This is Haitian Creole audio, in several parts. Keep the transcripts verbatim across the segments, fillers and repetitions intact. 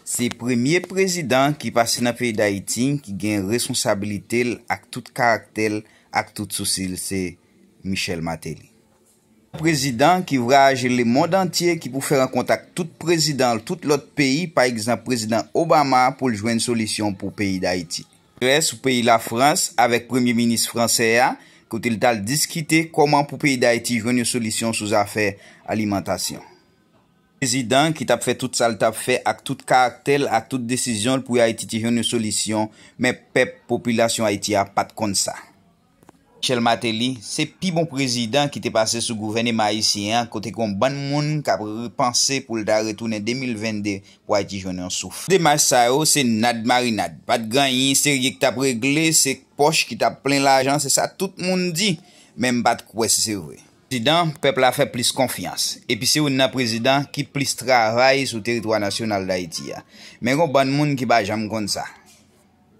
Se premye prezidan ki pase nan peyi Dayiti ki gen responsabilite l ak tout karaktè l ak tout sousi l, se Michel Martelly. Prezidan ki vwayaje lemonn antye, ki pou fè rankont ak tout prezidan tout lòt peyi, pa egzanp prezidan Obama, pou l jwenn solisyon pou peyi Dayiti. Rès sou peyi Lafrans avèk premye minis fransè a, kote l t al diskite kòman pou peyi Dayiti jwenn yon solisyon sou zafè alimantasyon. Prezidan ki t ap fè tout sa l t ap fè ak tout karaktè l ak tout desizyon l pou Ayiti te jwenn yon solisyon, men pèp, popilasyon Ayiti a pa t konn sa. Michel Martelly se pi bon prezidan ki te pase sou gouvèneman ayisyen an, kote gen yon bann moun k ap panse pou l ta retounen de mil vennde pou Ayiti jwenn yon souf. Demach sa yo se nad marinad. Pa t gen anyen serye ki t ap regle, se pòch ki t ap plen lajan, se sa tout moun di, men m pa t kwè si se vre. Prezidan, pèp la fè plis konfyans. Epi se youn nan prezidan ki plis travay sou teritwa nasyonal Dayiti a. Men gen yon bann moun ki pa janm konn sa.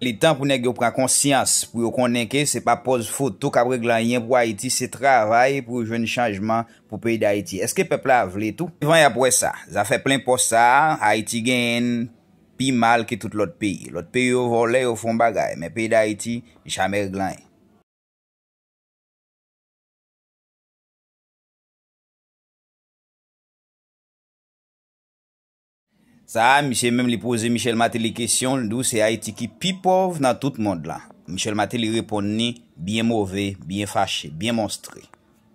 Li tan pou nèg yo pran konsyans, pou yo konnen ke se pa pòz foto k ap regle anyen pou Ayiti, se travay pou yo jwenn chanjman pou peyi Dayiti. Èske pèp la vle tou? Devan y ap wè sa. Zafè plen pòs sa a, Ayiti genyen l pi mal ke tout lòt peyi. Lòt peyi yo vòlè, yo fè yon bagay, men peyi Dayiti jamè regle anyen. Sa a, misye menm li poze Michel Martelly kesyon, l di w se Ayiti ki pi pòv nan tout mond lan. Michel Martelly reponn li byen move, byen fache, byen monstre.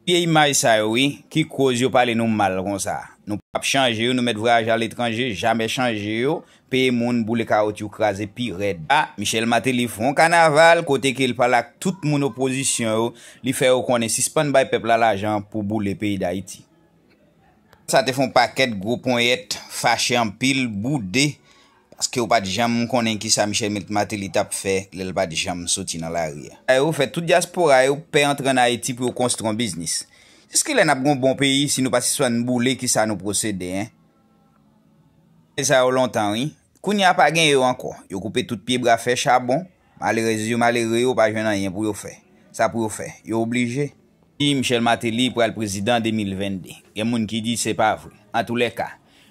Vye imaj sa yo wi, ki koz yo pale nou mal konsa. Nou p ap chanje yo, nou mèt vwayaje aletranje, jamè chanje yo, peye moun, boule kawotyou, kraze pi rèd. A, Michel Martelly fè yon kanaval kote ke l pale ak tout moun opozisyon yo, li fè yo konnen sispann bay pèp la lajan pou boule peyi Dayiti. Sa te fè yon pakèt gwo ponyèt, fache anpil, boude, paske yo pa t janm konnen kisa Michel Martelly t ap fè lè l pa t janm soti nan lari a. Sa yo fè tout dyaspora yo pè antre ann Ayiti pou yo konstwi yon biznis. Jiskilè n ap gen yon bon peyi si nou pa sispann boule kisa nou posede, en? Sa yo lontan, wi. Kounye a pa gen yo ankò. Yo koupe tout pyebwa fè chabon. Malerèz yo malere yo pa jwenn anyen pou yo fè. Sa pou yo fè? Yo oblije. Di Michel Martelly pral prezidan de mil vennde. Gen moun ki di se pa vre. Antoulèka,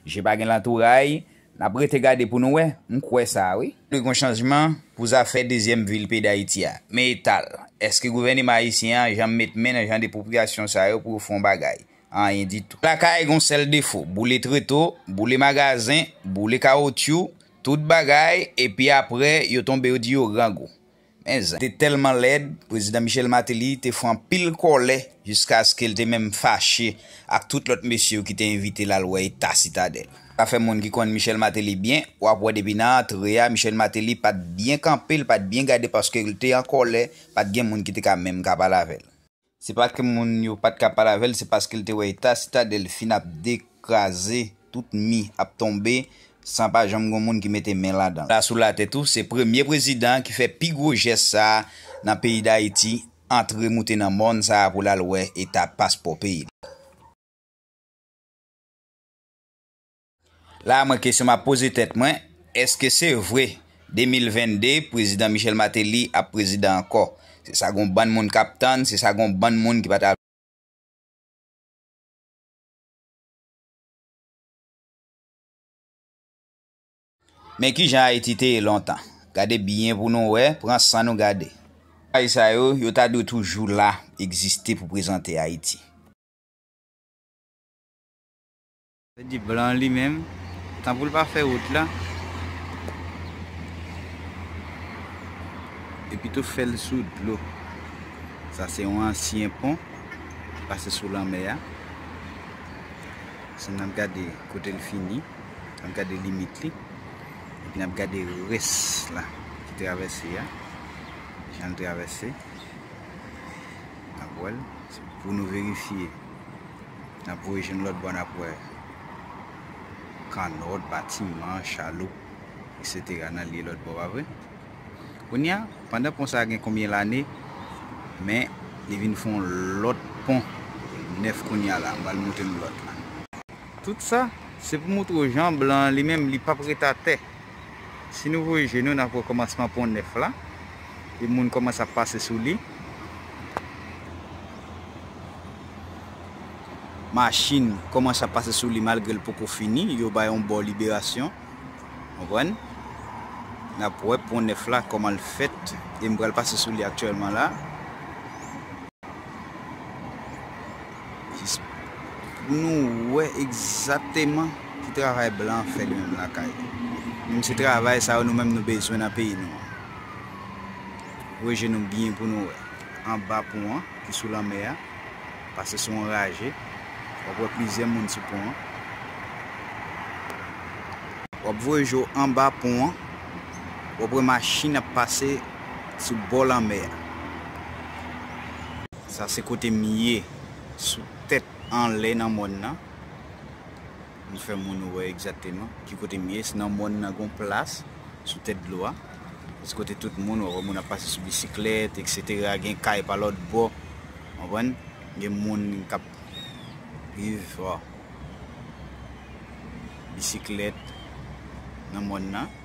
je pa gen lantouray, n ap rete gade pou nou wè. M kwè sa, wi. Dwe gen chanjman pou zafè dezyèm vil peyi Dayiti a. Men eta l. Èske gouvèneman ayisyen an janm met men nan jan de pwopriyasyon sa yo pou yo fè yon bagay? Anyen ditou. Lakay gon sèl defo, boule treto, boule magazen, boule kawotyou, tout bagay, epi apre, yo tonbe, yo di yo grangou. Men zan, te tèlman lèd, prezidan Michel Martelly te fè anpil kòlè, jiskaske l te menm fache ak tout lòt mesye yo ki te envite l al wè eta Sitadèl. Sa fè moun ki konn Michel Martelly byen, w ap wè depi nan antre a, Michel Martelly pa t byen kanpe, l pa t byen gade paske l te an kòlè, pa t gen moun ki te ka menm ka pale avè l. Se pa ke moun yo pa t ka pale avè l, se paske l te wè eta Sitadèl fin ap dekraze, tout mi ap tonbe, san pa janm gen moun ki mete men ladan l. La sou latè tou, se premye prezidan ki fè pi gwo jès sa a nan peyi Dayiti, antre moute nan mòn sa a pou l al wè eta paspò peyi l. La, mwen, kesyon m ap poze tèt mwen, èske se vre de mil vennde, prezidan Michel Martelly ap prezidan ankò? Se sa gon bann moun k ap tann, se sa gon bann moun ki pa ta. Men ki jan Ayiti te ye lontan? Gade byen pou nou wè, pran san nou gade. Bagay sa yo, yo ta dwe toujou la, egziste pou prezante Ayiti. Sa di blan li menm, tan pou l pa fè wout la, epi tou fè l sou dlo. Sa se yon ansyen pon ki pase sou lanmè a. Si n ap gade kote l fini, n ap gade limit li, epi n ap gade rès la ki travèse a, jan l travèse. N ap wè l, se pou nou verifye. N ap voye jwenn lòt bò, n ap wè kannòt, batiman, chaloup, etsetera nan lye lòt bò, pa vre? Kounye a, pandan pon sa a gen konbyen lane, men li vin fè yon lòt pon nèf kounye a la, m pral montre nou lòt la. Tout sa, se pou montre w jan blan an li menm, li p ap ret atè. Si nou voye je nou, n ap wè kòmansman pon nèf la, e moun kòmanse ap pase sou li. Machin kòmanse ap pase sou li malgre l poko fini, yo bay yon bò liberasyon. Konprann? N ap wè pon nèf la kòman l fèt, e m pral pase sou li aktyèlman la. Jis pou nou wè egzakteman ki travay blan an fè li menm lakay. Menm se travay sa yo nou menm nou bezwen nan peyi nou an. Voye je nou byen pou nou wè. Anba pon an, ki sou lanmè a, pase sou yon raje. W ap wè plizyè moun sou pon an. W ap voye je w anba pon an. W ap wè machin ap pase sou bò lanmè a. Sa se kote m ye, sou tèt anlè nan mòn nan. M fè moun wè egzakteman ki kote m ye. Se nan mòn nan, gon plas sou tèt dlo a. Se kote tout moun, w ap wè moun ap pase sou bisiklèt, etsetera. Gen kay pa lòt bò. Konprann? Gen moun k ap viv, wè. Bisiklèt nan mòn nan.